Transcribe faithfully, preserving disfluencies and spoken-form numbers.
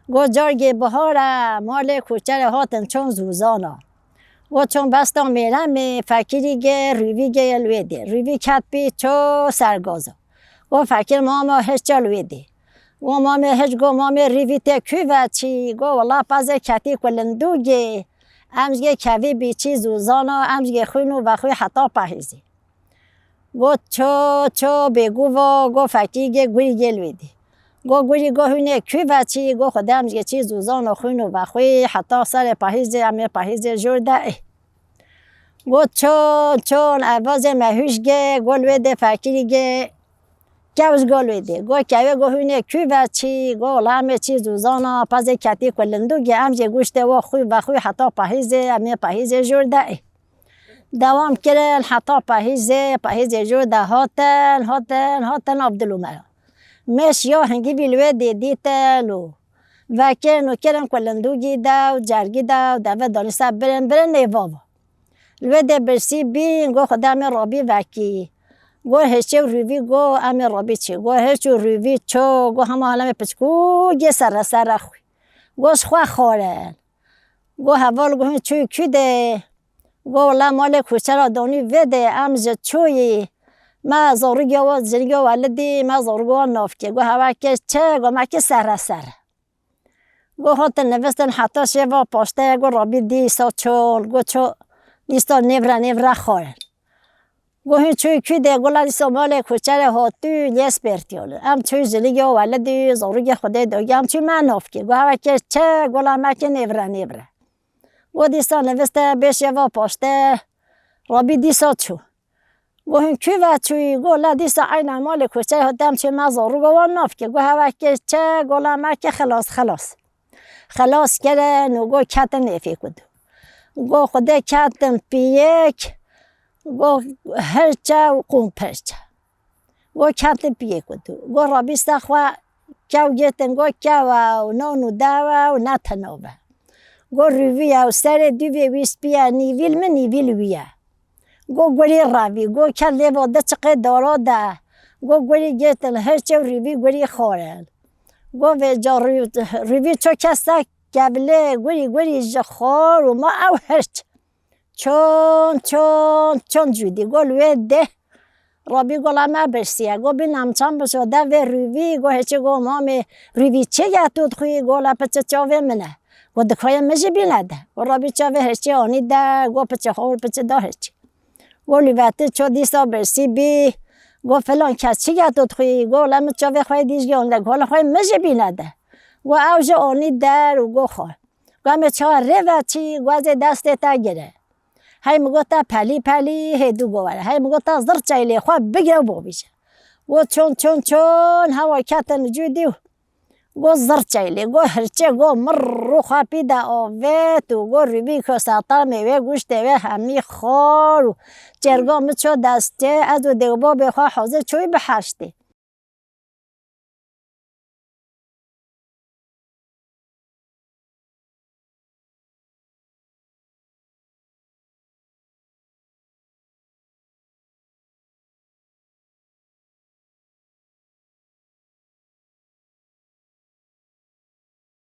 Go cargê bihar e, malê kuçerê hatin çon zûzana. Go çon besta mêremê, fekirî gê, rûvî gê yê li wê dê. Rûvî ket pî ço sergaza. Go fekir mama hiç ço li wê dê. Go mamê hiç, go mamê rûvî tê kû ve çî. Go wela pezê ketî kulindûgê. Em ji gê kevî bî çî zûzana, em ji gê xwîn û vexwî heta pahîzê. Go ço, ço, bêguva, go fekî gê gurî gê li wê dî. Go gurî, go hûnê kû ve çî, go xwedê em ji gê çî zûzan û xwîn û vexwî, heta serê pahîzê, em ê pahîzê jor de ê. Go çon, çon, evazê mehûş gê, go li wê dê fekirî gê, kew ji go li wê dê. Go kewê, go hûnê kû ve çî, go wela em ê çî zûzana, pezê ketî kulindûgê, em jê guştê wo xwî vexwî heta pahîzê, em ê pahîzê jor de ê. Dewam kirin heta pahîzê, pahîzê jor de hatin, hatin, hatin Abdulûmera. Mêş ya hingî vî li wê dê dîtin û vekirin û kirin kulindûgî de û cergî de û deve danî ser birin, birin nêvava. Li wê dê birsî bîn, go xwedê em ê rabî vekî. Go hiçê û rûvî go em ê rabî çî. Go hiç û rûvî ço, go hema helemê piçkûgê serre serre xwî. Go ji xwe xwarin. Go heval, go hûn çûyî kû dê. Go wela malê kuçera donî vê dê, em ji çûyî. Me zarûgê wa, jinîgê wa li dî, me zarûgê wa nav kê. Go heval kê çi, go me kê serre serre. Go hatin nivistin heta şeva paşteye, go rabî dîsa çol, go ço dîsa nêvre nêvre xwarin. Go hûn çûyî kû dê, go la dîsa malê kuçerê hatû lê spêrtiyol. Em çûyî jinîgê wa li dî, zarûgê xwedê dogî, em çûyî me nav kê. Go heval kê çi, go la me kê nêvre nêvre. Go dîsa niviste bê şeva paşte, rabî dîsa çû. Go hûn kû ve çûyî, go la dîsa eyna malê kuçerê hatî, em çûyî me zarûgê wa nav kê. Go heval kê çi, go la me kê xilas, xilas. Xilas kirin û go ketin nêfê ku dû. Go xwedê ketin piyêk, go hirçe û qûmpirçe. Go ketin piyê ku dû. Go rabî ser xwe, kew girtin, go kew e û nan û dew e û ne tena ve. Go rûvî ye û serê dûvê wî spî ye, nîvî li min, nîvî li wî ye. Go gurî revî, go ket lêva di çiqê dara de. Go gurî girtin, hirçê û rûvî gurî xwarin. Go vêca rû-, rûvî ço kese kevlê, gurî gurî ji xwar û ma ew hirç. Çon, çon, çon cûdî, go li wê dê. Rabî go la me birsiye. Go bîn em çend biço devê rûvî, go hiçê go mamê rûvî çi ye tu dixwî, go la piçe çavê min e. Go dixwaye min jî bîne de. Go rabî çavê hiçê anî de, go piçe xwe piçe da hiçê. Go lûveti ço dîsa birsî bî. Go filan kes çi ye tu dixwî, go la min çavê xwe dî jî anî de, go la xwe min jî bîne de. Go ew jî anî der û go xwar. Go em ê çawa rê ve çî, go ez ê destê te gire. Hey min got te pelî pelî hê dû go were. Hey min got te zirçeyê lê xwe bigire û bavêje. Go çon çon çon hewa ketin cûdî û go zirçeyê lê, go hirçê, go mirr û xwe pî de avêt û go rûvî xwe setamê wê, guştê wê hemî xar û çêrga min ço destê, ez û dê û babê xwe hazir çûyî biheştê.